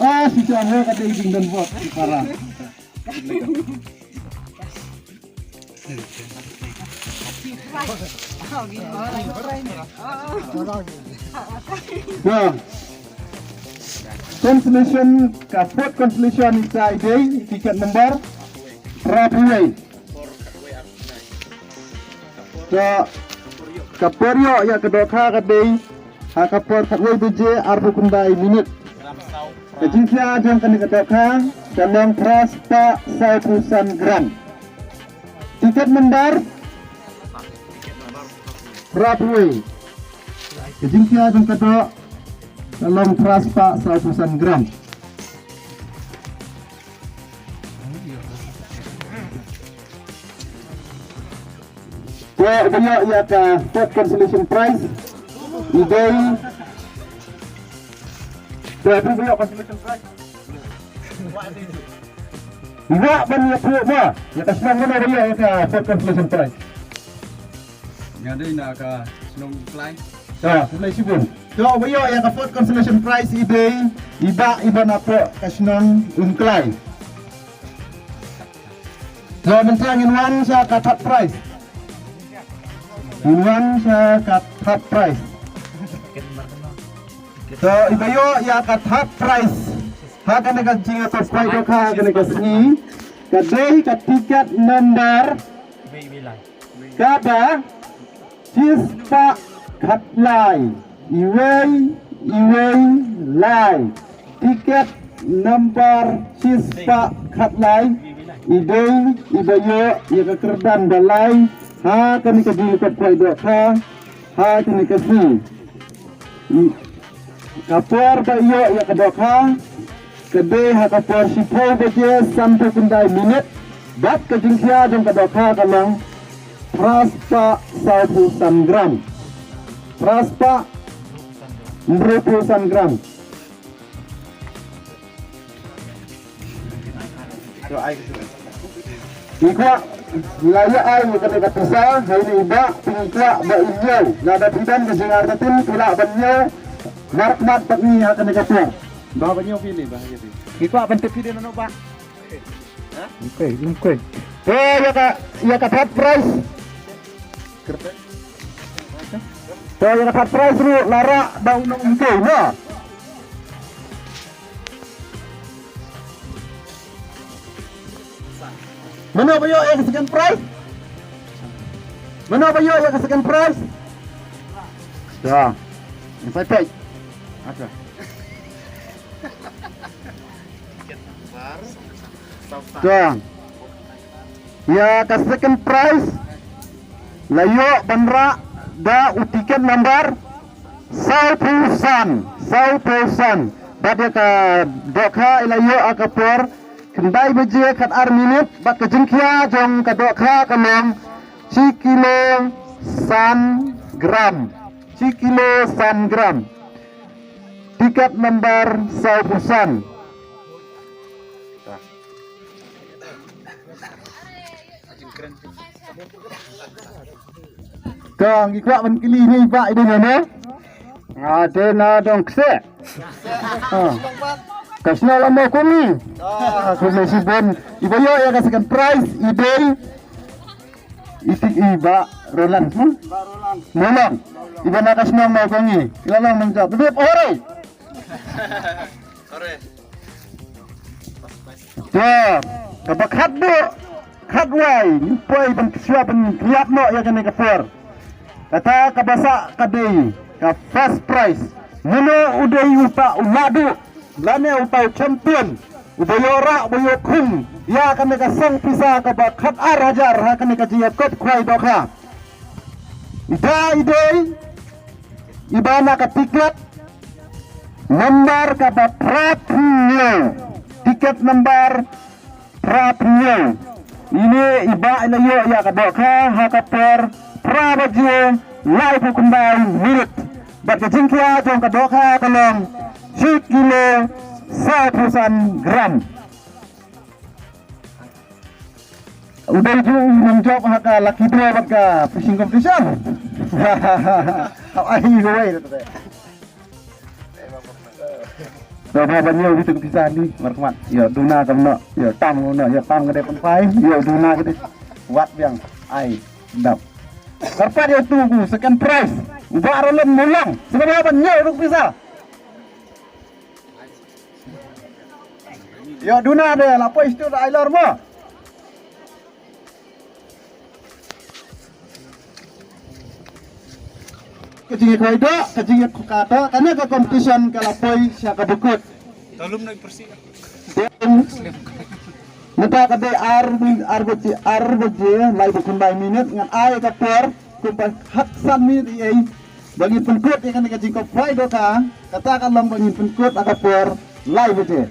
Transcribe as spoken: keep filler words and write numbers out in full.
Ah, si John, ka dei jingdon vote para. Ya. Consolation, ka fourth consolation ita i dei, tiket number phra phew wei. Ka, ka por ïoh ïa ka dohkha ka dei ha ka por khatwei baje arphew khyndai minit. Ka jingkhia jong kane ka dohkha ka long phra spah saw phew san gram. Tiket number phra phew wei. Ka jingkhia jong ka doh ka long phra spah saw phew san gram. Te uba ïoh ïa ka fourth consolation prize i dei. Te uba ïoh consolation prize. Ïa ban ïa phuh ma ïa ka shnong, mano uba ïoh ïa ka fourth consolation prize. Nga dei na ka shnong Klai. Ta, khublei shibun. To, uba ïoh ïa ka fourth consolation prize i dei i Bah Iban Apo ka shnong Umklai. To, mynta ngin wan sha ka third prize. Ngin wan sha ka third prize. To, iba ïoh ïa ka third prize ha kane ka jingïakop khwai dohkha ha kane ka sngi ka dei ka tiket number kaba shispah khatlai, iwei, iwei, lai. Tiket number shispah khatlai i dei iba ïoh ïa ka kyrdan ba lai ha kane ka jingïakop khwai dohkha ha kane ka sngi. Ka por ba ïoh ïa ka dohkha ka dei ha ka por shiphew baje sanphew khyndai minit bad ka jingkhia jong ka dohkha ka long phra spah saw phew san gram. Phra spah hynriewphew san gram. Ngi kwah la ïa ai kane ka pisa ha ine i bah, ngi kwah ba in ïew. Lada phi don ka jingartatien phi lah ban ïew. Markhmat bad ngi ha kane ka por. Bah, ban ïew phi ne, bah, ïa phi. Ngi kwah ban tip phi dei nano, bah. Lungkoi, lungkoi. To ïa ka, ïa ka third prize. To ïa ka third prize ruh la rah da u nonghikai na. Mano ba ïoh ïa ka second prize? Mano ba ïoh ïa ka second prize? Ya. Yang sai pek. Aka. Dang. Ïa ka second prize la ïoh ban rah da u tiket number saw phew san, saw phew san. Bad ïa ka dohkha i la ïoh ha ka por khyndai baje khat ar minit, bad ka jingkhia jong ka dohkha ka long shi kilo san gram. Shi kilo san gram. Tiket number saw phew san. Ka ngi kwah ban kylli ine i bah i dei na ne? Nga dei na Dong Kseh. Ah. Ka shnong la Mawkngi. Ah, khublei shibun. Iba ïoh ïa ka second prize i dei i ti i bah Roland, hmm? Bah Roland. Mawlong. Iba na ka shnong Mawkngi. Ila long nang jop. Dep hore. Hore. Te kaba khatduh khatwai ngi poi ban ksia ban kyiap noh ïa kane ka por. Kata kaba sah ka dei ka first prize. Mano u dei uta u naduh lane uta u champion uba ïoh rah uba ïoh khum ïa kane ka song pisa kaba khat ar hajar ha kane ka jingïakop khwai dohkha. Ita i dei iba na ka tiket number kaba phra phew hynñiew. Tiket number phra phew hynñiew. Ine i bah i la ïoh ïa ka dohkha ha ka por phra baje laiphew khyndai minit. Bad ka jingkhia jong ka dohkha ka long shi kilo saw phew san gram. U dei ju u nongjop ha ka lucky draw bad ka fishing competition. Hap ai kawei. Sngewbha ban ïoh ïa ka pisa ni markhmat. Ïoh duna ka mno, ïoh tam ka mno, ïoh tam ka dei pynphai, ïoh duna ka dei. Wat biang ai dap. Kyrpad ïa utu u second prize. U Bah Roland Mawlong. Sngewbha ban ïoh ïa ka pisa. Ïoh duna de la poi stu da ai lor mo. Ka jingïakhwai doh, ka jingïakhwai doh, kane ka competition ka la poi sha ka bakut. Mynta ka dei ar min-, ar baje, ar baje, lai ba kumbai minit, ngan ai ka por, kumbai hak san minit ei, ba ngin pynkut ïa kane ka jingkop phai doh ka, kata ka long ba ngin pynkut ha ka por, lai baje.